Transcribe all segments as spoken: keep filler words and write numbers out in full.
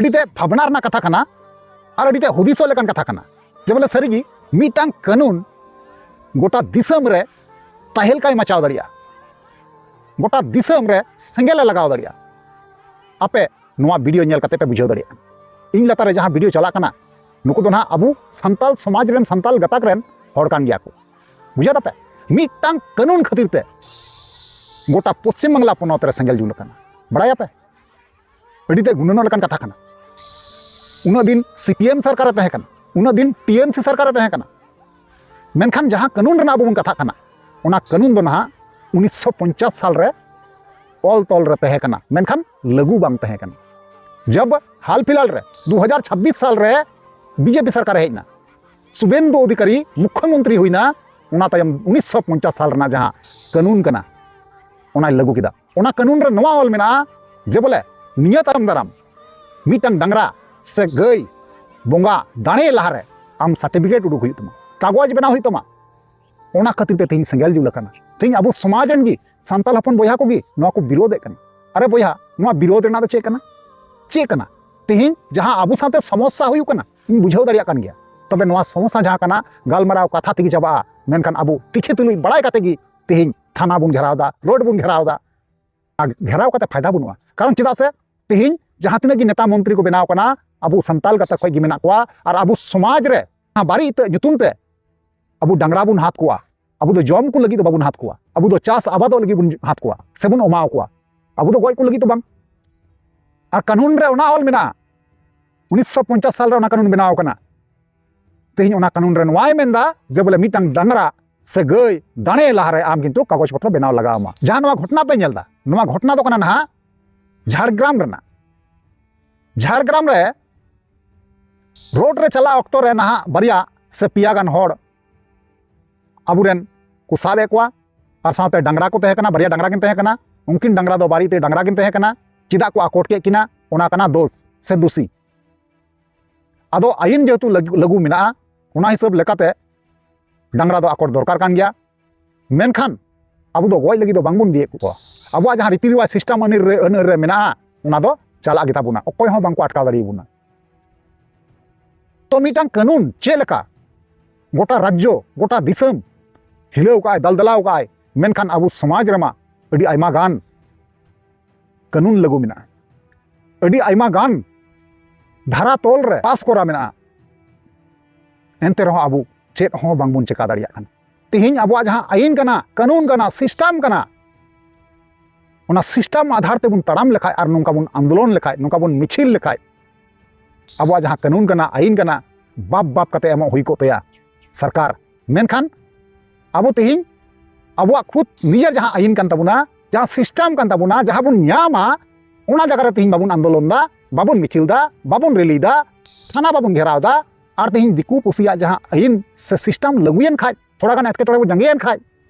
ᱟᱹᱰᱤ ᱛᱮ ᱵᱷᱟᱵᱽᱱᱟ ᱨᱮᱱᱟᱜ ᱠᱟᱛᱷᱟ ᱠᱟᱱᱟ ᱟᱨ ᱟᱹᱰᱤ ᱛᱮ ᱦᱩᱫᱤᱥᱚᱜ ᱞᱮᱠᱟᱱ ᱠᱟᱛᱷᱟ ᱠᱟᱱᱟ ᱡᱮ ᱵᱚᱞᱮ ᱥᱟᱹᱨᱤᱜᱮ ᱢᱤᱫᱴᱟᱝ ᱠᱟᱹᱱᱩᱱ ᱜᱚᱴᱟ ᱫᱤᱥᱚᱢ ᱨᱮ ᱛᱟᱦᱮᱞᱠᱟᱭ ᱢᱟᱪᱟᱣ ᱫᱟᱲᱮᱭᱟᱜᱼᱟ, ᱜᱚᱴᱟ ᱫᱤᱥᱚᱢ ᱨᱮ ᱥᱮᱸᱜᱮᱞ ᱮ ᱞᱟᱜᱟᱣ ᱫᱟᱲᱮᱭᱟᱜᱼᱟ᱾ ᱟᱯᱮ ᱱᱚᱣᱟ ᱵᱷᱤᱰᱤᱭᱳ ᱧᱮᱞ ᱠᱟᱛᱮ ᱯᱮ ᱵᱩᱡᱷᱟᱹᱣ ᱫᱟᱲᱮᱭᱟᱜᱼᱟ᱾ ᱤᱧ ᱞᱟᱛᱟᱨ ᱨᱮ ᱡᱟᱦᱟᱸ ᱵᱷᱤᱰᱤᱭᱳ ᱪᱟᱞᱟᱜ ᱠᱟᱱᱟ, ᱱᱩᱠᱩ ᱫᱚ ᱱᱟᱦᱟᱜ ᱟᱵᱚ ᱥᱟᱱᱛᱟᱞ ᱥᱚᱢᱟᱡᱽ ᱨᱮᱱ, ᱥᱟᱱᱛᱟᱞ ᱜᱟᱛᱟᱠ ᱨᱮᱱ ᱦᱚᱲ ᱠᱟᱱ ᱜᱮᱭᱟ ᱠᱚ᱾ ᱵᱩᱡᱷᱟᱹᱣ ᱫᱟᱯᱮ? ᱢᱤᱫᱴᱟᱝ ᱠᱟᱹᱱᱩᱱ ᱠᱷᱟᱹᱛᱤᱨ ᱛᱮ ᱜᱚᱴᱟ ᱯᱚᱥᱪᱤᱢ ᱵᱟᱝᱞᱟ ᱯᱚᱱᱚᱛ ᱨᱮ ᱥᱮᱸᱜᱮᱞ ᱡᱩᱞ ᱟᱠᱟᱱᱟ, ᱵᱟᱲᱟᱭᱟᱯᱮ? ᱟᱹᱰᱤ ᱛᱮ ᱜᱩᱱᱟᱹᱱᱚᱜ ᱞᱮᱠᱟᱱ ᱠᱟᱛᱷᱟ ᱠᱟᱱᱟ᱾ ᱩᱱᱟᱹᱜ ᱫᱤᱱ ᱥᱤ ᱯᱤ ᱮᱢ ᱥᱚᱨᱠᱟᱨ ᱮ ᱛᱟᱦᱮᱸ ᱠᱟᱱᱟ, ᱩᱱᱟᱹᱜ ᱫᱤᱱ ᱴᱤ ᱮᱢ ᱥᱤ ᱥᱚᱨᱠᱟᱨ ᱮ ᱛᱟᱦᱮᱸ ᱠᱟᱱᱟ, ᱢᱮᱱᱠᱷᱟᱱ ᱡᱟᱦᱟᱸ ᱠᱟᱹᱱᱩᱱ ᱨᱮᱱᱟᱜ ᱟᱵᱚ ᱵᱚᱱ ᱠᱟᱛᱷᱟᱜ ᱠᱟᱱᱟ, ᱚᱱᱟ ᱠᱟᱹᱱᱩᱱ ᱫᱚ ᱱᱟᱦᱟᱜ ᱩᱱᱤᱥᱥᱚ ᱯᱚᱧᱪᱟᱥ ᱥᱟᱞ ᱨᱮ ᱚᱞ ᱛᱚᱞ ᱨᱮ ᱛᱟᱦᱮᱸ ᱠᱟᱱᱟ, ᱢᱮᱱᱠᱷᱟᱱ ᱞᱟᱹᱜᱩ ᱵᱟᱝ ᱛᱟᱦᱮᱸ ᱠᱟᱱᱟ᱾ ᱡᱟᱵ ᱦᱟᱞ ᱯᱷᱤᱞᱦᱟᱞ ᱨᱮ ᱫᱩ ᱦᱟᱡᱟᱨ ᱪᱷᱟᱵᱵᱤᱥ ᱥᱟᱞ ᱨᱮ ᱵᱤ ᱡᱮ ᱯᱤ ᱥᱚᱨᱠᱟᱨ ᱦᱮᱡ ᱮᱱᱟ, ᱥᱩᱵᱮᱱᱫᱩ ᱚᱫᱷᱤᱠᱟᱨᱤ ᱢᱩᱠᱷᱭᱚᱢᱚᱱᱛᱨᱤ ᱦᱩᱭᱱᱟ, ᱚᱱᱟ ᱛᱟᱭᱚᱢ ᱩᱱᱤᱥᱥᱚ ᱯᱚᱧᱪᱟᱥ ᱥᱟᱞ ᱨᱮᱱᱟᱜ ᱡᱟᱦᱟᱸ ᱠᱟᱹᱱᱩᱱ ᱠᱟᱱᱟ, ᱚᱱᱟᱭ ᱞᱟᱹᱜᱩ ᱠᱮᱫᱟ᱾ ᱚᱱᱟ ᱠᱟᱹᱱᱩᱱ ᱨᱮ ᱱᱚᱣᱟ ᱚᱞ ᱢᱮᱱᱟᱜᱼᱟ ᱡᱮ ᱵᱚᱞᱮ ᱱᱤᱭᱟᱹ ᱛᱟᱭᱚᱢ ᱫᱟᱨᱟᱢ ᱢᱤᱫᱴᱟᱝ ᱰᱟᱝᱨᱟ ᱥᱮ ᱜᱟᱹᱭ ᱵᱚᱸᱜᱟ ᱫᱟᱲᱮ ᱞᱟᱦᱟᱨᱮ ᱟᱢ ᱥᱟᱨᱴᱤᱯᱷᱤᱠᱮᱴ ᱩᱰᱩᱠ ᱦᱩᱭᱩᱜ ᱛᱟᱢᱟ, ᱠᱟᱜᱚᱡᱽ ᱵᱮᱱᱟᱣ ᱦᱩᱭᱩᱜ ᱛᱟᱢᱟ᱾ ᱚᱱᱟ ᱠᱷᱟᱹᱛᱤᱨ ᱛᱮ ᱛᱮᱦᱮᱧ ᱥᱮᱸᱜᱮᱞ ᱡᱩᱞ ᱟᱠᱟᱱᱟ᱾ ᱛᱮᱦᱮᱧ ᱟᱵᱚ ᱥᱚᱢᱟᱡᱽ ᱨᱮᱱ ᱜᱮ ᱥᱟᱱᱛᱟᱲ ᱦᱚᱯᱚᱱ ᱵᱚᱭᱦᱟ ᱠᱚᱜᱮ ᱱᱚᱣᱟ ᱠᱚ ᱵᱤᱨᱳᱫᱮᱫ ᱠᱟᱱᱟ᱾ ᱟᱨᱮ ᱵᱚᱭᱦᱟ, ᱱᱚᱣᱟ ᱵᱤᱨᱳᱫ ᱨᱮᱱᱟᱜ ᱫᱚ ᱪᱮᱫ ᱠᱟᱱᱟ? ᱪᱮᱫ ᱠᱟᱱᱟ? ᱛᱮᱦᱮᱧ ᱡᱟᱦᱟᱸ ᱟᱵᱚ ᱥᱟᱶᱛᱮ ᱥᱚᱢᱚᱥᱥᱟ ᱦᱩᱭᱩᱜ ᱠᱟᱱᱟ, ᱤᱧ ᱵᱩᱡᱷᱟᱹᱣ ᱫᱟᱲᱮᱭᱟᱜ ᱠᱟᱱ ᱜᱮᱭᱟ᱾ ᱛᱚᱵᱮ ᱱᱚᱣᱟ ᱥᱚᱢᱚᱥᱥᱟ ᱡᱟᱦᱟᱸ ᱠᱟᱱᱟ, ᱜᱟᱞᱢᱟᱨᱟᱣ ᱠᱟᱛᱷᱟ ᱛᱮᱜᱮ ᱪᱟᱵᱟᱜᱼᱟ, ᱢᱮᱱᱠᱷᱟᱱ ᱟᱵᱚ ᱛᱤᱠᱷᱤ ᱛᱩᱞᱩᱡ ᱵᱟᱲᱟᱭ ᱠᱟᱛᱮ ᱜᱮ ᱛᱮᱦᱮᱧ ᱛᱷᱟᱱᱟ ᱵᱚᱱ ᱜᱷᱮᱨᱟᱣ ᱮᱫᱟ, ᱨᱳᱰ ᱵᱚᱱ ᱜᱷᱮᱨᱟᱣ ᱮᱫᱟ᱾ ᱟᱨ ᱜᱷᱮᱨᱟᱣ ᱠᱟᱛᱮ ᱯᱷᱟᱭᱫᱟ ᱵᱟᱹᱱᱩᱜᱼᱟ᱾ ᱠᱟᱨᱚᱱ ᱪᱮᱫᱟᱜ ᱥᱮ ᱛᱮᱦᱮᱧ ᱡᱟᱦᱟᱸ ᱛᱤᱱᱟᱹᱜ ᱜᱮ ᱱᱮᱛᱟ ᱢᱚᱱᱛᱨᱤ ᱠᱚ ᱵᱮᱱᱟᱣ ᱠᱟᱱᱟ, ᱟᱵᱚ ᱥᱟᱱᱛᱟᱞ ᱜᱟᱛᱟᱠ ᱠᱷᱚᱱ ᱜᱮ ᱢᱮᱱᱟᱜ ᱠᱚᱣᱟ᱾ ᱟᱨ ᱟᱵᱚ ᱥᱚᱢᱟᱡᱽ ᱨᱮ ᱵᱟᱹᱲᱤᱡ ᱤᱛᱟᱹ ᱧᱩᱛᱩᱢ ᱛᱮ ᱟᱵᱚ ᱰᱟᱝᱨᱟ ᱵᱚᱱ ᱦᱟᱛ ᱠᱚᱣᱟ᱾ ᱟᱵᱚ ᱫᱚ ᱡᱚᱢ ᱠᱚ ᱞᱟᱹᱜᱤᱫ ᱫᱚ ᱵᱟᱵᱚᱱ ᱦᱟᱛ ᱠᱚᱣᱟ, ᱟᱵᱚ ᱫᱚ ᱪᱟᱥ ᱟᱵᱟᱫᱚᱜ ᱞᱟᱹᱜᱤᱫ ᱵᱚᱱ ᱦᱟᱛ ᱠᱚᱣᱟ ᱥᱮᱵᱚᱱ ᱮᱢᱟᱣ ᱠᱚᱣᱟ, ᱟᱵᱚ ᱫᱚ ᱜᱚᱡ ᱠᱚ ᱞᱟᱹᱜᱤᱫ ᱫᱚ ᱵᱟᱝ᱾ ᱟᱨ ᱠᱟᱹᱱᱩᱱ ᱨᱮ ᱚᱱᱟ ᱚᱞ ᱢᱮᱱᱟᱜᱼᱟ, ᱩᱱᱤᱥᱥᱚ ᱯᱚᱧᱪᱟᱥ ᱥᱟᱞ ᱨᱮ ᱚᱱᱟ ᱠᱟᱹᱱᱩᱱ ᱵᱮᱱᱟᱣ ᱟᱠᱟᱱᱟ᱾ ᱛᱮᱦᱮᱧ ᱚᱱᱟ ᱠᱟᱹᱱᱩᱱ ᱨᱮ ᱱᱚᱣᱟᱭ ᱢᱮᱱᱫᱟ ᱡᱮ ᱵᱚᱞᱮ ᱢᱤᱫᱴᱟᱝ ᱰᱟᱝᱨᱟ ᱥᱮ ᱜᱟᱹᱭ ᱫᱟᱲᱮ ᱞᱟᱦᱟᱨᱮ ᱟᱢ ᱠᱤᱱᱛᱩ ᱠᱟᱜᱚᱡᱽ ᱯᱚᱛᱨᱚ ᱵᱮᱱᱟᱣ ᱞᱟᱜᱟᱣ ᱟᱢᱟ᱾ ᱡᱟᱦᱟᱸ ᱱᱚᱣᱟ ᱜᱷᱚᱴᱚᱱᱟ ᱯᱮ ᱧᱮᱞ ᱮᱫᱟ, ᱱᱚᱣᱟ ᱜᱷᱚᱴᱚᱱᱟ ᱫᱚ ᱠᱟᱱᱟ ᱱᱟᱦᱟᱜ ᱡᱷᱟᱲᱜᱨᱟᱢ ᱨᱮᱱᱟᱜ᱾ ᱡᱷᱟᱲᱜᱨᱟᱢ ᱨᱮ ᱨᱳᱰ ᱨᱮ ᱪᱟᱞᱟᱜ ᱚᱠᱛᱚ ᱨᱮ ᱱᱟᱦᱟᱜ ᱵᱟᱨᱭᱟ ᱥᱮ ᱯᱮᱭᱟ ᱜᱟᱱ ᱦᱚᱲ ᱟᱵᱚᱨᱮᱱ ᱠᱚ ᱥᱟᱵ ᱮᱫ ᱠᱚᱣᱟ, ᱟᱨ ᱥᱟᱶᱛᱮ ᱰᱟᱝᱨᱟ ᱠᱚ ᱛᱟᱦᱮᱸ ᱠᱟᱱᱟ, ᱵᱟᱨᱭᱟ ᱰᱟᱝᱨᱟ ᱠᱤᱱ ᱛᱟᱦᱮᱸ ᱠᱟᱱᱟ᱾ ᱩᱱᱠᱤᱱ ᱰᱟᱝᱨᱟ ᱫᱚ ᱵᱟᱨᱭᱟ ᱰᱟᱝᱨᱟ ᱠᱤᱱ ᱛᱟᱦᱮᱸ ᱠᱟᱱᱟ᱾ ᱪᱮᱫᱟᱜ ᱠᱚ ᱟᱠᱚᱴ ᱠᱮᱫ ᱠᱤᱱᱟ, ᱚᱱᱟ ᱠᱟᱱᱟ ᱫᱳᱥ ᱥᱮ ᱫᱩᱥᱤ᱾ ᱟᱫᱚ ᱟᱹᱭᱤᱱ ᱡᱮᱦᱮᱛᱩ ᱞᱟᱹᱜᱩ, ᱞᱟᱹᱜᱩ ᱢᱮᱱᱟᱜᱼᱟ, ᱚᱱᱟ ᱦᱤᱥᱟᱹᱵ ᱞᱮᱠᱟᱛᱮ ᱰᱟᱝᱨᱟ ᱫᱚ ᱟᱠᱚᱴ ᱫᱚᱨᱠᱟᱨ ᱠᱟᱱ ᱜᱮᱭᱟ᱾ ᱢᱮᱱᱠᱷᱟᱱ ᱟᱵᱚ ᱫᱚ ᱜᱚᱡ ᱞᱟᱹᱜᱤᱫ ᱫᱚ ᱵᱟᱝᱵᱚᱱ ᱤᱫᱤᱭᱮᱫ ᱠᱚᱣᱟ᱾ ᱟᱵᱚᱣᱟᱜ ᱡᱟᱦᱟᱸ ᱨᱤᱛᱤ ᱨᱮᱣᱟᱡᱽ ᱥᱤᱥᱴᱮᱢ ᱟᱹᱱ ᱨᱮ, ᱟᱹᱱ ᱨᱮ ᱢᱮᱱᱟᱜᱼᱟ, ᱚᱱᱟ ᱫᱚ ᱪᱟᱞᱟᱜ ᱜᱮᱛᱟ ᱵᱚᱱᱟ, ᱚᱠᱚᱭ ᱦᱚᱸ ᱵᱟᱝᱠᱚ ᱟᱴᱠᱟᱣ ᱫᱟᱲᱮᱭᱟᱵᱚᱱᱟ᱾ ᱛᱚ ᱢᱤᱫᱴᱟᱝ ᱠᱟᱹᱱᱩᱱ ᱪᱮᱫ ᱞᱮᱠᱟ ᱜᱚᱴᱟ ᱨᱟᱡᱽᱡᱚ, ᱜᱚᱴᱟ ᱫᱤᱥᱚᱢ ᱦᱤᱞᱟᱹᱣ ᱠᱟᱜᱼᱟᱭ, ᱫᱟᱞᱫᱟᱞᱟᱣ ᱠᱟᱜᱼᱟᱭ, ᱢᱮᱱᱠᱷᱟᱱ ᱟᱵᱚ ᱥᱚᱢᱟᱡᱽ ᱨᱮᱢᱟ ᱟᱹᱰᱤ ᱟᱭᱢᱟ ᱜᱟᱱ ᱠᱟᱹᱱᱩᱱ ᱞᱟᱹᱜᱩ ᱢᱮᱱᱟᱜᱼᱟ, ᱟᱹᱰᱤ ᱟᱭᱢᱟ ᱜᱟᱱ ᱫᱷᱟᱨᱟ ᱛᱚᱞ ᱨᱮ ᱯᱟᱥ ᱠᱚᱨᱟ ᱢᱮᱱᱟᱜᱼᱟ᱾ ᱮᱱᱛᱮ ᱨᱮᱦᱚᱸ ᱟᱵᱚ ᱪᱮᱫ ᱦᱚᱸ ᱵᱟᱝᱵᱚᱱ ᱪᱮᱠᱟ ᱫᱟᱲᱮᱭᱟᱜ ᱠᱟᱱᱟ᱾ ᱛᱮᱦᱮᱧ ᱟᱵᱚᱣᱟᱜ ᱡᱟᱦᱟᱸ ᱟᱹᱭᱤᱱ ᱠᱟᱱᱟ, ᱠᱟᱹᱱᱩᱱ ᱠᱟᱱᱟ, ᱥᱤᱥᱴᱮᱢ ᱠᱟᱱᱟ, ᱚᱱᱟ ᱥᱤᱥᱴᱮᱢ ᱟᱫᱷᱟᱨ ᱛᱮᱵᱚᱱ ᱛᱟᱲᱟᱢ ᱞᱮᱠᱷᱟᱡ ᱟᱨ ᱱᱚᱝᱠᱟ ᱵᱚᱱ ᱟᱱᱫᱳᱞᱚᱱ ᱞᱮᱠᱷᱟᱡ, ᱱᱚᱝᱠᱟ ᱵᱚᱱ ᱢᱤᱪᱷᱤᱞ ᱞᱮᱠᱷᱟᱡ, ᱟᱵᱚᱣᱟᱜ ᱡᱟᱦᱟᱸ ᱠᱟᱹᱱᱩᱱ ᱠᱟᱱᱟ, ᱟᱹᱭᱤᱱ ᱠᱟᱱᱟ, ᱵᱟᱯ ᱵᱟᱯ ᱠᱟᱛᱮ ᱮᱢᱚᱜ ᱦᱩᱭ ᱠᱚᱜ ᱛᱟᱭᱟ ᱥᱚᱨᱠᱟᱨ᱾ ᱢᱮᱱᱠᱷᱟᱱ ᱟᱵᱚ ᱛᱮᱦᱮᱧ ᱟᱵᱚᱣᱟᱜ ᱠᱷᱩᱫ ᱱᱤᱡᱮᱨ ᱡᱟᱦᱟᱸ ᱟᱹᱭᱤᱱ ᱠᱟᱱ ᱛᱟᱵᱚᱱᱟ, ᱡᱟᱦᱟᱸ ᱥᱤᱥᱴᱮᱢ ᱠᱟᱱ ᱛᱟᱵᱚᱱᱟ, ᱡᱟᱦᱟᱸ ᱵᱚᱱ ᱧᱟᱢᱟ, ᱚᱱᱟ ᱡᱟᱭᱜᱟ ᱨᱮ ᱛᱮᱦᱮᱧ ᱵᱟᱵᱚᱱ ᱟᱱᱫᱳᱞᱚᱱ ᱫᱟ, ᱵᱟᱵᱚᱱ ᱢᱤᱪᱷᱤᱞ ᱫᱟ, ᱵᱟᱵᱚᱱ ᱨᱮᱞᱤ ᱫᱟ, ᱛᱷᱟᱱᱟ ᱵᱟᱵᱚᱱ ᱜᱷᱮᱨᱟᱣ ᱫᱟ᱾ ᱟᱨ ᱛᱮᱦᱮᱧ ᱫᱤᱠᱩ ᱯᱩᱥᱤᱭᱟᱜ ᱡᱟᱦᱟᱸ ᱟᱹᱭᱤᱱ ᱥᱮ ᱥᱤᱥᱴᱮᱢ ᱞᱟᱹᱜᱩᱭᱮᱱ ᱠᱷᱟᱡ, ᱛᱷᱚᱲᱟ ᱜᱟᱱ ᱮᱴᱠᱮᱴᱚᱬᱮ ᱵᱚᱱ ᱡᱟᱸᱜᱮᱭᱮᱱ ᱠᱷᱟᱡ,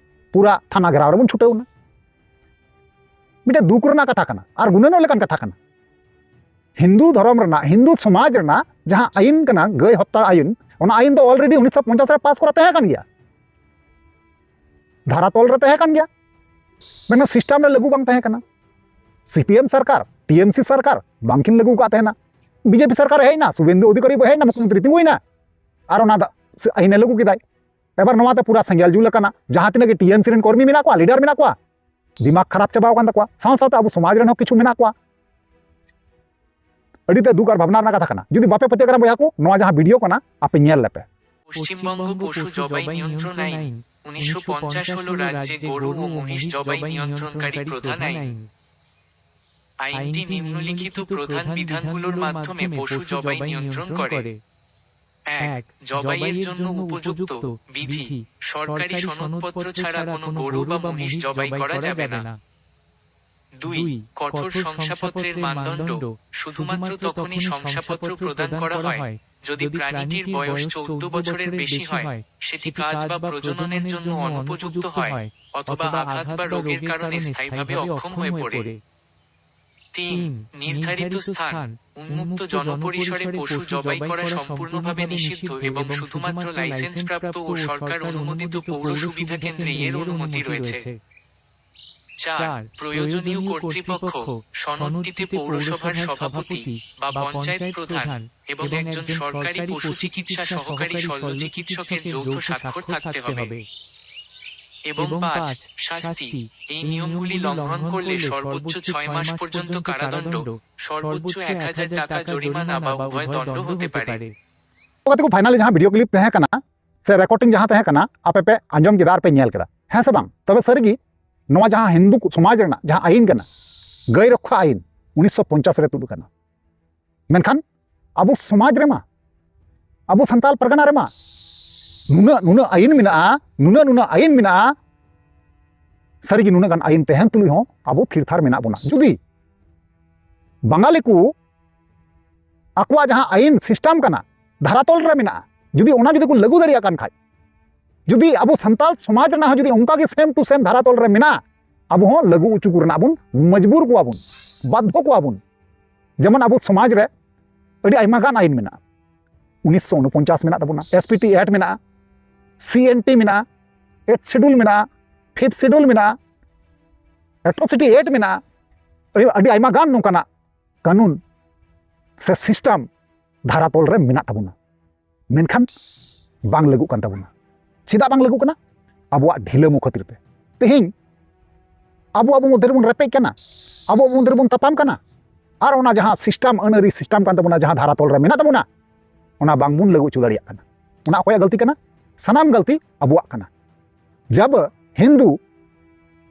ᱯᱩᱨᱟ ᱛᱷᱟᱱᱟ ᱜᱷᱮᱨᱟᱣ ᱨᱮᱵᱚᱱ ᱪᱷᱩᱴᱟᱹᱣ ᱮᱱᱟ᱾ ᱢᱤᱫᱴᱮᱱ ᱫᱩᱠ ᱨᱮᱱᱟᱜ ᱠᱟᱛᱷᱟ ᱠᱟᱱᱟ ᱟᱨ ᱜᱩᱱᱟᱹᱱᱚᱜ ᱞᱮᱠᱟᱱ ᱠᱟᱛᱷᱟ ᱠᱟᱱᱟ᱾ ᱦᱤᱱᱫᱩ ᱫᱷᱚᱨᱚᱢ ᱨᱮᱱᱟᱜ, ᱦᱤᱱᱫᱩ ᱥᱚᱢᱟᱡᱽ ᱨᱮᱱᱟᱜ ᱡᱟᱦᱟᱸ ᱟᱹᱭᱤᱱ ᱠᱟᱱᱟ, ᱜᱟᱹᱭ ᱦᱚᱛᱛᱟ ᱟᱹᱭᱤᱱ, ᱚᱱᱟ ᱟᱹᱭᱤᱱ ᱫᱚ already ᱩᱱᱤᱥᱥᱚ ᱯᱚᱧᱪᱟᱥ ᱨᱮ ᱯᱟᱥ ᱠᱚᱨᱟ ᱛᱟᱦᱮᱸ ᱠᱟᱱ ᱜᱮᱭᱟ, ᱫᱷᱟᱨᱟ ᱛᱚᱞ ᱨᱮ ᱛᱟᱦᱮᱸ ᱠᱟᱱ ᱜᱮᱭᱟ, ᱢᱮᱱᱠᱷᱟᱱ ᱥᱤᱥᱴᱮᱢ ᱨᱮ ᱞᱟᱹᱜᱩ ᱵᱟᱝ ᱛᱟᱦᱮᱸ ᱠᱟᱱᱟ᱾ ᱥᱤ ᱯᱤ ᱮᱢ ᱥᱚᱨᱠᱟᱨ, ᱴᱤ ᱮᱢ ᱥᱤ ᱥᱚᱨᱠᱟᱨ ᱵᱟᱝᱠᱤᱱ ᱞᱟᱹᱜᱩ ᱟᱠᱟᱫ ᱛᱟᱦᱮᱱᱟ᱾ ᱵᱤ ᱡᱮ ᱯᱤ ᱥᱚᱨᱠᱟᱨ ᱦᱮᱡ ᱮᱱᱟ, ᱥᱩᱵᱷᱮᱱᱫᱩ ᱚᱫᱷᱤᱠᱟᱨᱤ ᱦᱮᱡ ᱮᱱᱟ, ᱢᱩᱠᱷᱭᱚᱢᱚᱱᱛᱨᱤ ᱛᱤᱸᱜᱩᱭᱮᱱᱟ, ᱟᱨ ᱚᱱᱟ ᱫᱟ-, ᱥᱮ ᱟᱹᱭᱤᱱᱮ ᱞᱟᱹᱜᱩ ᱠᱮᱫᱟᱭ᱾ ᱮᱵᱟᱨ ᱱᱚᱣᱟ ᱛᱮ ᱯᱩᱨᱟ ᱥᱮᱸᱜᱮᱞ ᱡᱩᱞ ᱟᱠᱟᱱᱟ᱾ ᱡᱟᱦᱟᱸ ᱛᱤᱱᱟᱹᱜ ᱜᱮ ᱴᱤ ᱮᱢ ᱥᱤ ᱨᱮᱱ ᱠᱚᱨᱢᱤ ᱢᱮᱱᱟᱜ ᱠᱚᱣᱟ, ᱞᱤᱰᱟᱨ ᱢᱮᱱᱟᱜ ᱠᱚᱣᱟ, ᱫᱤᱢᱟᱜᱽ ᱠᱷᱟᱨᱟᱯ ᱪᱟᱵᱟᱣ ᱟᱠᱟᱱ ᱛᱟᱠᱚᱣᱟ᱾ ᱥᱟᱶ ᱥᱟᱶᱛᱮ ᱟᱵᱚ ᱥᱚᱢᱟᱡᱽ ᱨᱮᱱ ᱦᱚᱸ ᱠᱤᱪᱷᱩ ᱢᱮᱱᱟᱜ ᱠᱚᱣᱟ, ᱟᱹᱰᱤ ᱛᱮ ᱫᱩᱠ ᱟᱨ ᱵᱷᱟᱵᱽᱱᱟ ᱨᱮᱱᱟᱜ ᱠᱟᱛᱷᱟ ᱠᱟᱱᱟ᱾ ᱡᱩᱫᱤ ᱵᱟᱯᱮ ᱯᱟᱹᱛᱭᱟᱹᱜ ᱠᱟᱱᱟ ᱵᱚᱭᱦᱟ ᱠᱚ, ᱱᱚᱣᱟ ᱡᱟᱦᱟᱸ ᱵᱷᱤᱰᱤᱭᱳ ᱠᱟᱱᱟ, ᱟᱯᱮ ᱧᱮᱞ ᱞᱮᱯᱮ᱾ ᱯᱚᱥᱪᱤᱢᱵᱚᱝᱜᱚ ᱯᱚᱥᱩ ᱡᱚᱵᱟᱭ ᱱᱤᱭᱚᱱᱛᱨᱚᱱ ᱟᱭᱤᱱ, ᱩᱱᱤᱥᱥᱚ ᱯᱚᱧᱪᱟᱥ ᱦᱚᱞᱚ ᱨᱟᱡᱽᱡᱮ ᱜᱚᱨᱩ ও মহিষ জবাই নিয়ন্ত্রণকারী প্রধান আইন। আইনটি নিম্নলিখিত প্রধান বিধানগুলোর মাধ্যমে পশু জবাই নিয়ন্ত্রণ করে। এক, জবাইয়ের জন্য উপযুক্ত বিধি। সরকারি সনদপত্র ছাড়া কোনো গরু বা মহিষ জবাই করা যাবে না। দুই, কঠোর শংসাপত্রের মানদণ্ড। শুধুমাত্র তখনই শংসাপত্র প্রদান করা হয় যদি প্রাণীটির বয়স চৌদ্দ বছরের বেশি হয়, সেটি কাজ বা প্রজননের জন্য অনুপযুক্ত হয় অথবা আঘাত বা রোগের কারণে স্থায়ীভাবে অক্ষম হয়ে পড়ে। তিন, নির্ধারিত স্থান। উন্মুক্ত জনপরিসরে পশু জবাই করা সম্পূর্ণভাবে নিষিদ্ধ এবং শুধুমাত্র লাইসেন্সপ্রাপ্ত ও সরকার অনুমোদিত পৌর সুবিধা কেন্দ্রে এর অনুমতি রয়েছে। চার, প্রয়োজনীয় কর্তৃপক্ষ, সনদটিতে পৌরসভার সভাপতি বা পঞ্চায়েত প্রধান এবং একজন সরকারি পশু চিকিৎসা সহকারী শল্য চিকিৎসকের যৌথ স্বাক্ষর থাকতে হবে। এবং পাঁচ, শাস্তি। এই নিয়মগুলি লঙ্ঘন করলে সর্বোচ্চ ছয় মাস পর্যন্ত কারাদণ্ড, সর্বোচ্চ এক হাজার টাকা জরিমানা বা উভয় দণ্ড হতে পারে। ᱠᱟᱛᱮ ᱠᱚ ᱯᱷᱟᱭᱱᱟᱞᱤ ᱡᱟᱦᱟᱸ ᱵᱷᱤᱰᱤᱭᱳ ᱠᱞᱤᱯ ᱛᱟᱦᱮᱸ ᱠᱟᱱᱟ ᱥᱮ ᱨᱮᱠᱚᱨᱰᱤᱝ ᱡᱟᱦᱟᱸ ᱛᱟᱦᱮᱸ ᱠᱟᱱᱟ, ᱟᱯᱮ ᱯᱮ ᱟᱸᱡᱚᱢ ᱠᱮᱫᱟ ᱟᱨ ᱯᱮ ᱧᱮᱞ ᱠᱮᱫᱟ, ᱦᱮᱸ ᱥᱮ ᱵᱟᱝ? ᱛᱚᱵᱮ ᱥᱟᱹᱨᱤᱜᱮ ᱱᱚᱣᱟ ᱡᱟᱦᱟᱸ ᱦᱤᱱᱫᱩ ᱥᱚᱢᱟᱡᱽ ᱨᱮᱱᱟᱜ ᱡᱟᱦᱟᱸ ᱟᱹᱭᱤᱱ ᱠᱟᱱᱟ, ᱜᱟᱹᱭ ᱨᱚᱠᱠᱷᱟ ᱟᱹᱭᱤᱱ, ᱩᱱᱤᱥᱥᱚ ᱯᱚᱧᱪᱟᱥ ᱨᱮ ᱛᱩᱫ ᱟᱠᱟᱱᱟ᱾ ᱢᱮᱱᱠᱷᱟᱱ ᱟᱵᱚ ᱥᱚᱢᱟᱡᱽ ᱨᱮᱢᱟ, ᱟᱵᱚ ᱥᱟᱱᱛᱟᱲ ᱯᱟᱨᱜᱟᱱᱟ ᱨᱮᱢᱟ ᱱᱩᱱᱟᱹᱜ ᱱᱩᱱᱟᱹᱜ ᱟᱹᱭᱤᱱ ᱢᱮᱱᱟᱜᱼᱟ, ᱱᱩᱱᱟᱹᱜ ᱱᱩᱱᱟᱹᱜ ᱟᱹᱭᱤᱱ ᱢᱮᱱᱟᱜᱼᱟ᱾ ᱥᱟᱹᱨᱤᱜᱮ ᱱᱩᱱᱟᱹᱜ ᱜᱟᱱ ᱟᱹᱭᱤᱱ ᱛᱟᱦᱮᱱ ᱛᱩᱞᱩᱡ ᱦᱚᱸ ᱟᱵᱚ ᱛᱷᱤᱨ ᱛᱷᱟᱨ ᱢᱮᱱᱟᱜ ᱵᱚᱱᱟ᱾ ᱡᱩᱫᱤ ᱵᱟᱝᱜᱟᱞᱤ ᱠᱚ ᱟᱠᱚᱣᱟᱜ ᱡᱟᱦᱟᱸ ᱟᱹᱭᱤᱱ ᱥᱤᱥᱴᱮᱢ ᱠᱟᱱᱟ, ᱫᱷᱟᱨᱟᱛᱚᱞ ᱨᱮ ᱢᱮᱱᱟᱜᱼᱟ, ᱡᱩᱫᱤ ᱚᱱᱟ ᱡᱩᱫᱤ ᱠᱚ ᱞᱟᱹᱜᱩ ᱫᱟᱲᱮᱭᱟᱜ ᱠᱟᱱ ᱠᱷᱟᱡ, ᱡᱩᱫᱤ ᱟᱵᱚ ᱥᱟᱱᱛᱟᱲ ᱥᱚᱢᱟᱡᱽ ᱨᱮᱱᱟᱜ ᱦᱚᱸ ᱡᱩᱫᱤ ᱚᱱᱠᱟ ᱜᱮ ᱥᱮᱢ ᱴᱩ ᱥᱮᱢ ᱫᱷᱟᱨᱟᱛᱚᱞ ᱨᱮ ᱢᱮᱱᱟᱜᱼᱟ, ᱟᱵᱚ ᱦᱚᱸ ᱞᱟᱹᱜᱩ ᱦᱚᱪᱚ ᱠᱚ ᱨᱮᱱᱟᱜ ᱵᱚᱱ ᱢᱚᱡᱽᱵᱩᱨ ᱠᱚᱣᱟ ᱵᱚᱱ, ᱵᱟᱫᱽᱫᱷᱚ ᱠᱚᱣᱟ ᱵᱚᱱ᱾ ᱡᱮᱢᱚᱱ ᱟᱵᱚ ᱥᱚᱢᱟᱡᱽ ᱨᱮ ᱟᱹᱰᱤ ᱟᱭᱢᱟ ᱜᱟᱱ ᱟᱹᱭᱤᱱ ᱢᱮᱱᱟᱜᱼᱟ᱾ ᱩᱱᱤᱥᱥᱚ ᱩᱱᱚᱯᱚᱧᱪᱟᱥ ᱢᱮᱱᱟᱜ ᱛᱟᱵᱚᱱᱟ, ᱮᱥ ᱯᱤ ᱴᱤ ᱮᱠᱴ ᱢᱮᱱᱟᱜᱼᱟ, ᱥᱤ ᱮᱱ ᱴᱤ ᱢᱮᱱᱟᱜᱼᱟ, ᱮᱭᱤᱴ ᱥᱤᱰᱩᱞ ᱢᱮᱱᱟᱜᱼᱟ, ᱯᱷᱤᱯᱛᱷ ᱥᱤᱰᱩᱞ ᱢᱮᱱᱟᱜᱼᱟ, ᱮᱴᱨᱚᱥᱤᱴᱤ ᱮᱠᱴ ᱢᱮᱱᱟᱜᱼᱟ, ᱟᱹᱰᱤ ᱟᱹᱰᱤ ᱟᱭᱢᱟ ᱜᱟᱱ ᱱᱚᱝᱠᱟᱱᱟᱜ ᱠᱟᱹᱱᱩᱱ ᱥᱮ ᱥᱤᱥᱴᱮᱢ ᱫᱷᱟᱨᱟᱛᱚᱞ ᱨᱮ ᱢᱮᱱᱟᱜ ᱛᱟᱵᱚᱱᱟ, ᱢᱮᱱᱠᱷᱟᱱ ᱵᱟᱝ ᱞᱟᱹᱜᱩᱜ ᱠᱟᱱ ᱛᱟᱵᱚᱱᱟ᱾ ᱪᱮᱫᱟᱜ ᱵᱟᱝ ᱞᱟᱹᱜᱩᱜ ᱠᱟᱱᱟ? ᱟᱵᱚᱣᱟᱜ ᱰᱷᱤᱞᱟᱹᱢᱩ ᱠᱷᱟᱹᱛᱤᱨ ᱛᱮ᱾ ᱛᱮᱦᱮᱧ ᱟᱵᱚ ᱟᱵᱚ ᱢᱚᱫᱽᱫᱷᱮ ᱨᱮᱵᱚᱱ ᱨᱮᱯᱮᱡ ᱠᱟᱱᱟ, ᱟᱵᱚ ᱟᱵᱚ ᱢᱚᱫᱽᱫᱷᱮ ᱨᱮᱵᱚᱱ ᱛᱟᱯᱟᱢ ᱠᱟᱱᱟ, ᱟᱨ ᱚᱱᱟ ᱡᱟᱦᱟᱸ ᱥᱤᱥᱴᱮᱢ, ᱟᱹᱱ ᱟᱹᱨᱤ ᱥᱤᱥᱴᱮᱢ ᱠᱟᱱ ᱛᱟᱵᱚᱱᱟ, ᱡᱟᱦᱟᱸ ᱫᱷᱟᱨᱟᱛᱚᱞ ᱨᱮ ᱢᱮᱱᱟᱜ ᱛᱟᱵᱚᱱᱟ, ᱚᱱᱟ ᱵᱟᱝᱵᱚᱱ ᱞᱟᱹᱜᱩ ᱦᱚᱪᱚ ᱫᱟᱲᱮᱭᱟᱜ ᱠᱟᱱᱟ᱾ ᱚᱱᱟ ᱚᱠᱚᱭᱟᱜ ᱜᱟᱹᱞᱛᱤ ᱠᱟᱱᱟ? ᱥᱟᱱᱟᱢ ᱜᱟᱹᱞᱛᱤ ᱟᱵᱚᱣᱟᱜ ᱠᱟᱱᱟ᱾ ᱡᱟᱵ ᱦᱤᱱᱫᱩ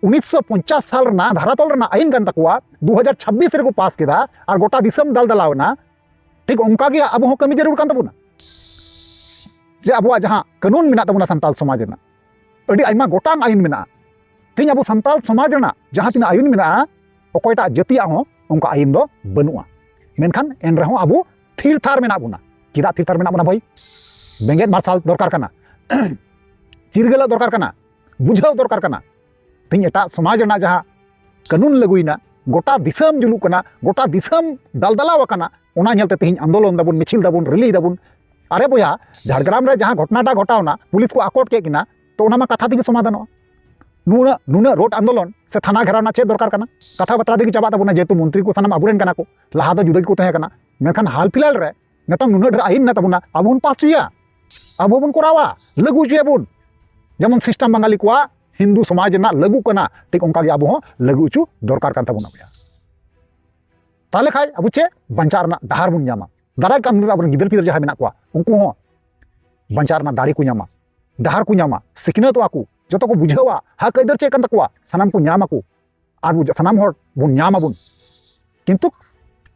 ᱩᱱᱤᱥᱥᱚ ᱯᱚᱧᱪᱟᱥ ᱥᱟᱞ ᱨᱮᱱᱟᱜ ᱫᱷᱟᱨᱟᱛᱚᱞ ᱨᱮᱱᱟᱜ ᱟᱹᱭᱤᱱ ᱠᱟᱱ ᱛᱟᱠᱚᱣᱟ, ᱫᱩ ᱦᱟᱡᱟᱨ ᱪᱷᱟᱵᱵᱤᱥ ᱨᱮᱠᱚ ᱯᱟᱥ ᱠᱮᱫᱟ ᱟᱨ ᱜᱚᱴᱟ ᱫᱤᱥᱚᱢ ᱫᱟᱞᱫᱟᱞᱟᱣ ᱮᱱᱟ᱾ ᱴᱷᱤᱠ ᱚᱱᱠᱟ ᱜᱮ ᱟᱵᱚ ᱦᱚᱸ ᱠᱟᱹᱢᱤ ᱡᱟᱹᱨᱩᱲ ᱠᱟᱱ ᱛᱟᱵᱚᱱᱟ᱾ ᱡᱮ ᱟᱵᱚᱣᱟᱜ ᱡᱟᱦᱟᱸ ᱠᱟᱹᱱᱩᱱ ᱢᱮᱱᱟᱜ ᱛᱟᱵᱚᱱᱟ ᱥᱟᱱᱛᱟᱲ ᱥᱚᱢᱟᱡᱽ ᱨᱮᱱᱟᱜ, ᱟᱹᱰᱤ ᱟᱭᱢᱟ ᱜᱚᱴᱟᱝ ᱟᱹᱭᱤᱱ ᱢᱮᱱᱟᱜᱼᱟ᱾ ᱛᱮᱦᱮᱧ ᱟᱵᱚ ᱥᱟᱱᱛᱟᱲ ᱥᱚᱢᱟᱡᱽ ᱨᱮᱱᱟᱜ ᱡᱟᱦᱟᱸ ᱛᱤᱱᱟᱹᱜ ᱟᱹᱭᱤᱱ ᱢᱮᱱᱟᱜᱼᱟ, ᱚᱠᱚᱭᱴᱟᱜ ᱡᱟᱹᱛᱤᱭᱟᱜ ᱦᱚᱸ ᱚᱱᱠᱟ ᱟᱹᱭᱤᱱ ᱫᱚ ᱵᱟᱹᱱᱩᱜᱼᱟ᱾ ᱢᱮᱱᱠᱷᱟᱱ ᱮᱱ ᱨᱮᱦᱚᱸ ᱟᱵᱚ ᱛᱷᱤᱨ ᱛᱷᱟᱨ ᱢᱮᱱᱟᱜ ᱵᱚᱱᱟ᱾ ᱪᱮᱫᱟᱜ ᱛᱷᱤᱨ ᱛᱷᱟᱨ ᱢᱮᱱᱟᱜ ᱵᱚᱱᱟ ᱵᱷᱟᱹᱭ? ᱵᱮᱸᱜᱮᱫ ᱢᱟᱨᱥᱟᱞ ᱫᱚᱨᱠᱟᱨ ᱠᱟᱱᱟ, ᱪᱤᱨᱜᱟᱹᱞᱚᱜ ᱫᱚᱨᱠᱟᱨ ᱠᱟᱱᱟ, ᱵᱩᱡᱷᱟᱹᱣ ᱫᱚᱨᱠᱟᱨ ᱠᱟᱱᱟ᱾ ᱛᱮᱦᱮᱧ ᱮᱴᱟᱜ ᱥᱚᱢᱟᱡᱽ ᱨᱮᱱᱟᱜ ᱡᱟᱦᱟᱸ ᱠᱟᱹᱱᱩᱱ ᱞᱟᱹᱜᱩᱭᱮᱱᱟ, ᱜᱚᱴᱟ ᱫᱤᱥᱚᱢ ᱡᱩᱞᱩᱜ ᱠᱟᱱᱟ, ᱜᱚᱴᱟ ᱫᱤᱥᱚᱢ ᱫᱟᱞᱫᱟᱞᱟᱣ ᱟᱠᱟᱱᱟ, ᱚᱱᱟ ᱧᱮᱞᱛᱮ ᱛᱮᱦᱮᱧ ᱟᱱᱫᱳᱞᱚᱱ ᱫᱟᱵᱚᱱ, ᱢᱤᱪᱷᱤᱞ ᱫᱟᱵᱚᱱ, ᱨᱮᱞᱤ ᱫᱟᱵᱚᱱ᱾ ᱟᱨᱮ ᱵᱚᱭᱦᱟ, ᱡᱷᱟᱲᱜᱨᱟᱢ ᱨᱮ ᱡᱟᱦᱟᱸ ᱜᱷᱚᱴᱱᱟᱴᱟ ᱜᱷᱚᱴᱟᱣᱱᱟ, ᱯᱩᱞᱤᱥ ᱠᱚ ᱟᱠᱚᱴ ᱠᱮᱫ ᱠᱤᱱᱟ, ᱛᱚ ᱚᱱᱟ ᱢᱟ ᱠᱟᱛᱷᱟ ᱛᱮᱜᱮ ᱥᱚᱢᱟᱫᱷᱟᱱᱚᱜᱼᱟ᱾ ᱱᱩᱱᱟᱹᱜ ᱱᱩᱱᱟᱹᱜ ᱨᱳᱰ ᱟᱱᱫᱳᱞᱚᱱ ᱥᱮ ᱛᱷᱟᱱᱟ ᱜᱷᱮᱨᱟᱣ ᱨᱮᱱᱟᱜ ᱪᱮᱫ ᱫᱚᱨᱠᱟᱨ ᱠᱟᱱᱟ? ᱠᱟᱛᱷᱟ ᱵᱟᱛᱨᱟ ᱛᱮᱜᱮ ᱪᱟᱵᱟᱜ ᱛᱟᱵᱚᱱᱟ, ᱡᱮᱦᱮᱛᱩ ᱢᱚᱱᱛᱨᱤ ᱠᱚ ᱥᱟᱱᱟᱢ ᱟᱵᱚᱨᱮᱱ ᱠᱟᱱᱟ ᱠᱚ, ᱞᱟᱦᱟ ᱫᱚ ᱡᱩᱫᱟᱹ ᱜᱮᱠᱚ ᱛᱟᱦᱮᱸ ᱠᱟᱱᱟ᱾ ᱢᱮᱱᱠᱷᱟᱱ ᱦᱟᱞ ᱯᱷᱤᱞᱦᱟᱞ ᱨᱮ ᱱᱤᱛᱚᱝ ᱱᱩᱱᱟᱹᱜ ᱰᱷᱮᱨ ᱟᱭᱤᱱ ᱢᱮᱱᱟᱜ ᱛᱟᱵᱚᱱᱟ, ᱟᱵᱚ ᱵᱚᱱ ᱯᱟᱥ ᱦᱚᱪᱚᱭᱟ, ᱟᱵᱚ ᱵᱚᱱ ᱠᱚᱨᱟᱣᱟ, ᱞᱟᱹᱜᱩ ᱦᱚᱪᱚᱭᱟᱵᱚᱱ᱾ ᱡᱮᱢᱚᱱ ᱥᱤᱥᱴᱮᱢ ᱵᱟᱝᱜᱟᱞᱤ ᱠᱚᱣᱟᱜ ᱦᱤᱱᱫᱩ ᱥᱚᱢᱟᱡᱽ ᱨᱮᱱᱟᱜ ᱞᱟᱹᱜᱩᱜ ᱠᱟᱱᱟ, ᱴᱷᱤᱠ ᱚᱱᱠᱟ ᱜᱮ ᱟᱵᱚ ᱦᱚᱸ ᱞᱟᱹᱜᱩ ᱦᱚᱪᱚ ᱫᱚᱨᱠᱟᱨ ᱠᱟᱱ ᱛᱟᱵᱚᱱᱟ ᱵᱚᱭᱦᱟ᱾ ᱛᱟᱦᱚᱞᱮ ᱠᱷᱟᱡ ᱟᱵᱚ ᱪᱮᱫ ᱵᱟᱧᱪᱟᱣ ᱨᱮᱱᱟᱜ ᱰᱟᱦᱟᱨ ᱵᱚᱱ ᱧᱟᱢᱟ, ᱫᱟᱨᱟᱭ ᱠᱟᱱ ᱫᱤᱱ ᱨᱮ ᱟᱵᱚᱨᱮᱱ ᱜᱤᱫᱟᱹᱨ ᱯᱤᱫᱟᱹᱨ ᱡᱟᱦᱟᱸᱭ ᱢᱮᱱᱟᱜ ᱠᱚᱣᱟ, ᱩᱱᱠᱩ ᱦᱚᱸ ᱵᱟᱧᱪᱟᱣ ᱨᱮᱱᱟᱜ ᱫᱟᱲᱮ ᱠᱚ ᱧᱟᱢᱟ, ᱰᱟᱦᱟᱨ ᱠᱚ ᱧᱟᱢᱟ, ᱥᱤᱠᱷᱱᱟᱹᱛᱚᱜᱼᱟ ᱠᱚ, ᱡᱚᱛᱚ ᱠᱚ ᱵᱩᱡᱷᱟᱹᱣᱟ ᱦᱚᱠ ᱟᱹᱭᱫᱟᱹᱨ ᱪᱮᱫ ᱠᱟᱱ ᱛᱟᱠᱚᱣᱟ, ᱥᱟᱱᱟᱢ ᱠᱚ ᱧᱟᱢ ᱟᱠᱚ, ᱟᱨ ᱵᱚ ᱥᱟᱱᱟᱢ ᱦᱚᱲ ᱵᱚᱱ ᱧᱟᱢ ᱟᱵᱚᱱ᱾ ᱠᱤᱱᱛᱩ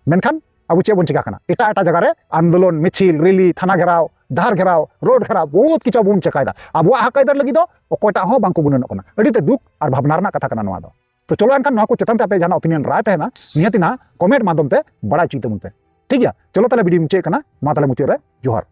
ᱢᱮᱱᱠᱷᱟᱱ ᱟᱵᱚ ᱪᱮᱫ ᱵᱚᱱ ᱪᱮᱠᱟ ᱠᱟᱱᱟ? ᱮᱴᱟᱜ ᱮᱴᱟᱜ ᱡᱟᱭᱜᱟ ᱨᱮ ᱟᱱᱫᱳᱞᱚᱱ, ᱢᱤᱪᱷᱤᱞ, ᱨᱮᱞᱤ, ᱛᱷᱟᱱᱟ ᱜᱷᱮᱨᱟᱣ, ᱰᱟᱦᱟᱨ ᱜᱷᱮᱨᱟᱣ, ᱨᱳᱰ ᱜᱷᱮᱨᱟᱣ, ᱵᱚᱦᱩᱛ ᱠᱤᱪᱷᱩ ᱟᱵᱚ ᱵᱚᱱ ᱪᱮᱠᱟᱭᱮᱫᱟ᱾ ᱟᱵᱚᱣᱟᱜ ᱦᱚᱠ ᱟᱹᱭᱫᱟᱹᱨ ᱞᱟᱹᱜᱤᱫ ᱫᱚ ᱚᱠᱚᱭᱴᱟᱜ ᱦᱚᱸ ᱵᱟᱝᱠᱚ ᱜᱩᱱᱟᱹᱱᱚᱜ ᱠᱟᱱᱟ᱾ ᱟᱹᱰᱤ ᱛᱮ ᱫᱩᱠ ᱟᱨ ᱵᱷᱟᱵᱽᱱᱟ ᱨᱮᱱᱟᱜ ᱠᱟᱛᱷᱟ ᱠᱟᱱᱟ ᱱᱚᱣᱟ ᱫᱚ᱾ ᱛᱚ ᱪᱚᱞᱚ ᱮᱱᱠᱷᱟᱱ ᱱᱚᱣᱟ ᱠᱚ ᱪᱮᱛᱟᱱ ᱛᱮ ᱟᱯᱮ ᱡᱟᱦᱟᱱᱟᱜ opinion ᱨᱟᱭ ᱛᱟᱦᱮᱱᱟ, ᱱᱤᱦᱟᱹᱛ ᱱᱟᱦᱟᱜ comment ᱢᱟᱫᱽᱫᱷᱚᱢ ᱛᱮ ᱵᱟᱲᱟᱭ ᱦᱚᱪᱚᱭ ᱛᱟᱵᱚᱱ ᱯᱮ᱾ ᱴᱷᱤᱠ ᱜᱮᱭᱟ, ᱪᱚᱞᱚ ᱛᱟᱦᱞᱮ video ᱢᱩᱪᱟᱹᱫ ᱠᱟᱱᱟ, ᱢᱟ ᱛᱟᱦᱞᱮ ᱢᱩᱪᱟᱹᱫ ᱨᱮ ᱡᱚᱦᱟᱨ᱾